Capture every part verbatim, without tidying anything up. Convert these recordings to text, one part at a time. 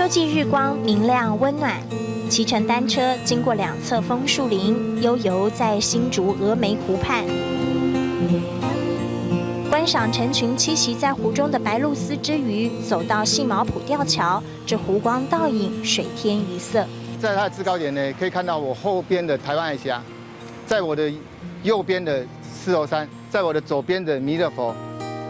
秋季日光明亮温暖，骑乘单车经过两侧枫树林，悠游在新竹峨眉湖畔。观赏成群栖息在湖中的白鹭鸶之余，走到细毛埔吊桥，这湖光倒影，水天一色。在它的制高点呢，可以看到我后边的台湾海峡，在我的右边的狮头山，在我的左边的弥勒佛。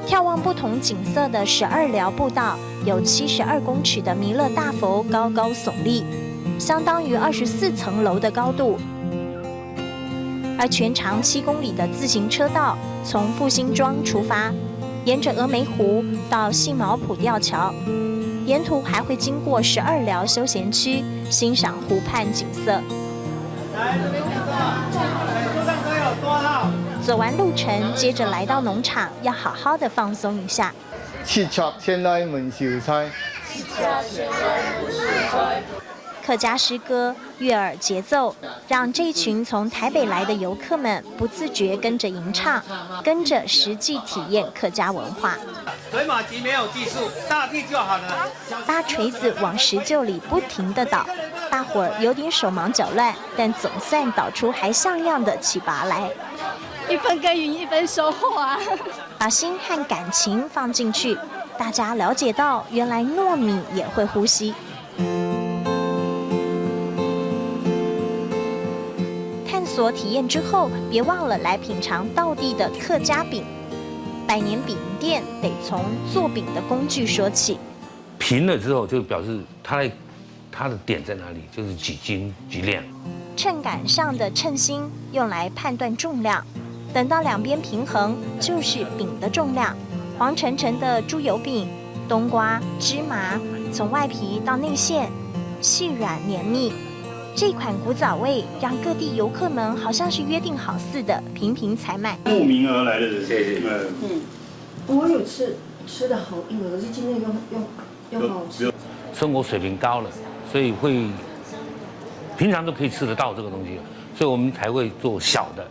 眺望不同景色的十二寮步道，有七十二公尺的弥勒大佛高高耸立，相当于二十四层楼的高度。而全长七公里的自行车道，从复兴庄出发，沿着峨眉湖到细毛埔吊桥，沿途还会经过十二寮休闲区，欣赏湖畔景色。走完路程，接着来到农场，要好好的放松一下。七尺千里问秀才。客家诗歌悦耳节奏，让这群从台北来的游客们不自觉跟着吟唱，跟着实际体验客家文化。水马蹄没有技术，大地就好了。搭锤子往石臼里不停地捣，大伙儿有点手忙脚乱，但总算捣出还像样的糍粑来。一分耕耘一分收获啊！把心和感情放进去，大家了解到原来糯米也会呼吸。探索体验之后，别忘了来品尝道地的客家饼。百年饼店得从做饼的工具说起。平了之后，就表示它的它的点在哪里，就是几斤几两。秤杆上的秤心用来判断重量，等到两边平衡，就是饼的重量。黄澄澄的猪油饼、冬瓜、芝麻，从外皮到内馅，细软绵密。这款古早味让各地游客们好像是约定好似的，平平采买。慕名而来的人，谢谢嗯，嗯，我有吃，吃的好硬，可是今天又又又好吃。生活水平高了，所以会平常都可以吃得到这个东西，所以我们才会做小的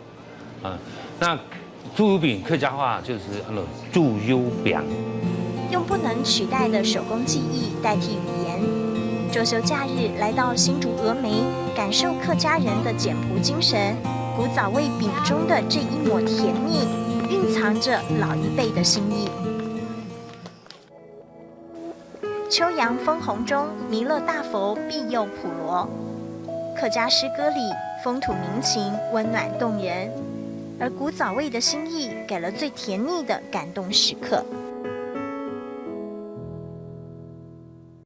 啊。那猪油饼客家话就是那种猪油饼。用不能取代的手工技艺代替语言。周休假日来到新竹峨眉，感受客家人的简朴精神。古早味饼中的这一抹甜蜜，蕴藏着老一辈的心意。秋阳枫红中，弥勒大佛庇佑普罗。客家诗歌里，风土民情温暖动人，而古早味的心意给了最甜蜜的感动时刻。